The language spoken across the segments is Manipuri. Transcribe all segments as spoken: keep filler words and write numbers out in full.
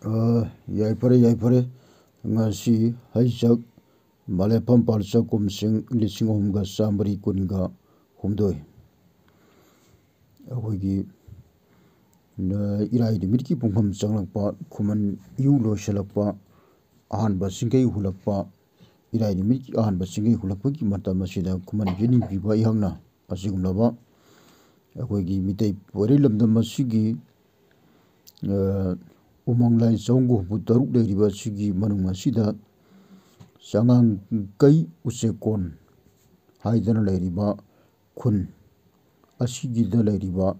ꯑ, ꯌꯥꯏꯐꯔꯦ, ꯌꯥꯏꯐꯔꯦ꯫ ꯉꯁꯤ ꯍꯩꯆꯛ ꯃꯂꯦꯐꯝ ꯄꯥꯜꯆꯛ ꯀꯨꯝꯁꯤꯡ ꯂꯤꯁꯤꯡ ꯑꯍꯨꯝꯒ ꯆꯥꯃꯔꯤ ꯀꯨꯟꯒ ꯍꯨꯝꯗꯣꯏ꯫ ꯑꯩꯈꯣꯏꯒꯤ, ꯑ, ꯏꯔꯥꯏ ꯅꯨꯃꯤꯠꯀꯤ ꯄꯨꯡꯐꯝ ꯆꯪꯂꯛꯄ, ꯈꯨꯃꯟ ꯏꯌꯨ ꯂꯣꯏꯁꯤꯜꯂꯛꯄ, ꯑꯍꯥꯟꯕ ꯆꯤꯡꯒꯩ ꯍꯨꯜꯂꯛꯄ, ꯏꯔꯥꯏ ꯅꯨꯃꯤꯠꯀꯤ ꯑꯍꯥꯟꯕ ꯆꯤꯡꯒꯩ ꯍꯨꯜꯂꯛꯄꯒꯤ ꯃꯇꯝ ꯑꯁꯤꯗ ꯈꯨꯃꯟ ꯌꯦꯅꯤꯡꯕꯤꯕ ꯑꯩꯍꯥꯛꯅ ꯑꯁꯤꯒꯨꯝꯂꯕ ꯑꯩꯈꯣꯏꯒꯤ ꯃꯤꯇꯩ ꯄꯣꯏꯔꯩ ꯂꯝꯗꯝ ꯑꯁꯤꯒꯤ, ꯑ, ꯎꯃꯪ ꯂꯥꯏ ꯆꯍꯨꯝꯒ ꯍꯨꯝꯐꯨ ꯇꯔꯨꯛ ꯂꯩꯔꯤꯕ ꯑꯁꯤꯒꯤ ꯃꯅꯨꯡ ꯑꯁꯤꯗ ꯆꯉꯥꯡꯀꯩ ꯎꯆꯦꯛꯀꯣꯟ ꯍꯥꯏꯗꯅ ꯂꯩꯔꯤꯕ ꯈꯨꯟ ꯑꯁꯤꯒꯤꯗ ꯂꯩꯔꯤꯕ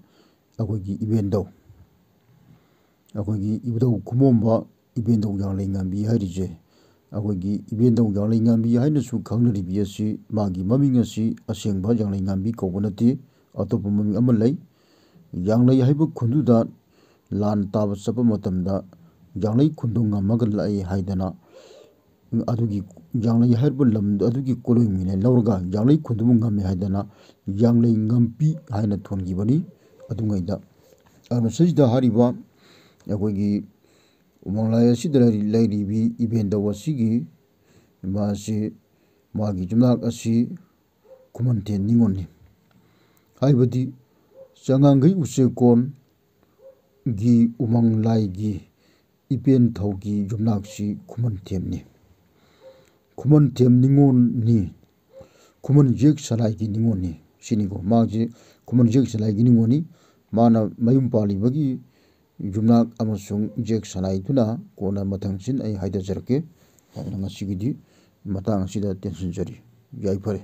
ꯑꯩꯈꯣꯏꯒꯤ ꯏꯕꯦꯟꯗꯧ, ꯑꯩꯈꯣꯏꯒꯤ ꯏꯕꯨꯙꯧ ꯈꯨꯃꯣꯝꯕ ꯏꯕꯦꯟꯗꯧ ꯌꯥꯡꯂꯩ ꯉꯥꯝꯕꯤ ꯍꯥꯏꯔꯤꯁꯦ, ꯑꯩꯈꯣꯏꯒꯤ ꯏꯕꯦꯟꯗꯧ ꯌꯥꯡꯂꯩ ꯉꯥꯝꯕꯤ ꯍꯥꯏꯅꯁꯨ ꯈꯪꯅꯔꯤꯕꯤ ꯑꯁꯤ, ꯃꯥꯒꯤ ꯃꯃꯤꯡ ꯑꯁꯤ ꯑꯁꯦꯡꯕ ꯌꯥꯡꯂꯩ ꯉꯥꯝꯕꯤ ꯀꯧꯕ ꯅꯠꯇꯦ, ꯑꯇꯣꯞꯄ ꯃꯃꯤꯡ ꯑꯃ ꯂꯩ꯫ ꯌꯥꯡꯂꯩ ꯍꯥꯏꯕ ꯈꯨꯟꯗꯨꯗ ꯂꯥꯟ ꯇꯥꯕ ꯆꯠꯄ ꯃꯇꯝꯗ ꯌꯥꯡꯂꯩ ꯈꯨꯟꯗꯣ ꯉꯝꯃꯒ ꯂꯥꯛꯏ ꯍꯥꯏꯗꯅ, ꯑꯗꯨꯒꯤ ꯌꯥꯡꯂꯩ ꯍꯥꯏꯔꯤꯕ ꯂꯝ ꯑꯗꯨꯒꯤ ꯀꯣꯂꯣꯏꯃꯤꯅ ꯂꯧꯔꯒ ꯌꯥꯡꯂꯩ ꯈꯨꯟꯗꯨꯕꯨ ꯉꯝꯃꯤ ꯍꯥꯏꯗꯅ ꯌꯥꯡꯂꯩ ꯉꯝꯄꯤ ꯍꯥꯏꯅ ꯊꯣꯟꯈꯤꯕꯅꯤ꯫ ꯑꯗꯨꯉꯩꯗ, ꯑꯗꯨꯅ ꯁꯤꯗ ꯍꯥꯏꯔꯤꯕ ꯑꯩꯈꯣꯏꯒꯤ ꯎꯃꯪ ꯂꯥꯏ ꯑꯁꯤꯗ ꯂꯩꯔꯤ-, ꯂꯩꯔꯤꯕꯤ ꯏꯕꯦꯟꯗꯧ ꯑꯁꯤꯒꯤ ꯃꯥꯁꯤ, ꯃꯥꯒꯤ ꯌꯨꯝꯅꯥꯛ ꯑꯁꯤ ꯈꯨꯃꯟꯊꯦꯝ ꯅꯤꯉꯣꯜꯅꯤ꯫ ꯍꯥꯏꯕꯗꯤ ꯆꯉꯥꯡꯒꯩ ꯎꯆꯦꯛꯀꯣꯟꯒꯤ ꯎꯃꯪ ꯂꯥꯏꯒꯤ ꯏꯄꯦꯟ ꯊꯧꯒꯤ ꯌꯨꯝꯅꯥꯛꯁꯤ ꯈꯨꯃꯟꯊꯦꯝꯅꯤ꯫ ꯈꯨꯃꯟꯊꯦꯝ ꯅꯤꯉꯣꯜꯅꯤ꯫ ꯈꯨꯃꯟ ꯌꯦꯛ ꯁꯂꯥꯏꯒꯤ ꯅꯤꯉꯣꯜꯅꯤ꯫ ꯁꯤꯅꯤꯀꯣ, ꯃꯥꯁꯤ ꯈꯨꯃꯟ ꯌꯦꯛ ꯁꯂꯥꯏꯒꯤ ꯅꯤꯉꯣꯜꯅꯤ꯫ ꯃꯥꯅ ꯃꯌꯨꯝ ꯄꯥꯜꯂꯤꯕꯒꯤ ꯌꯨꯝꯅꯥꯛ ꯑꯃꯁꯨꯡ ꯌꯦꯛ ꯁꯂꯥꯏꯗꯨꯅ ꯀꯣꯟꯅ ꯃꯊꯪꯁꯤꯟ ꯑꯩ ꯍꯥꯏꯗꯖꯔꯛꯀꯦ꯫ ꯑꯗꯨꯅ ꯉꯁꯤꯒꯤꯗꯤ ꯃꯇꯥꯡ ꯑꯁꯤꯗ ꯇꯦꯟꯁꯤꯟꯖꯔꯤ꯫ ꯌꯥꯏꯐꯔꯦ꯫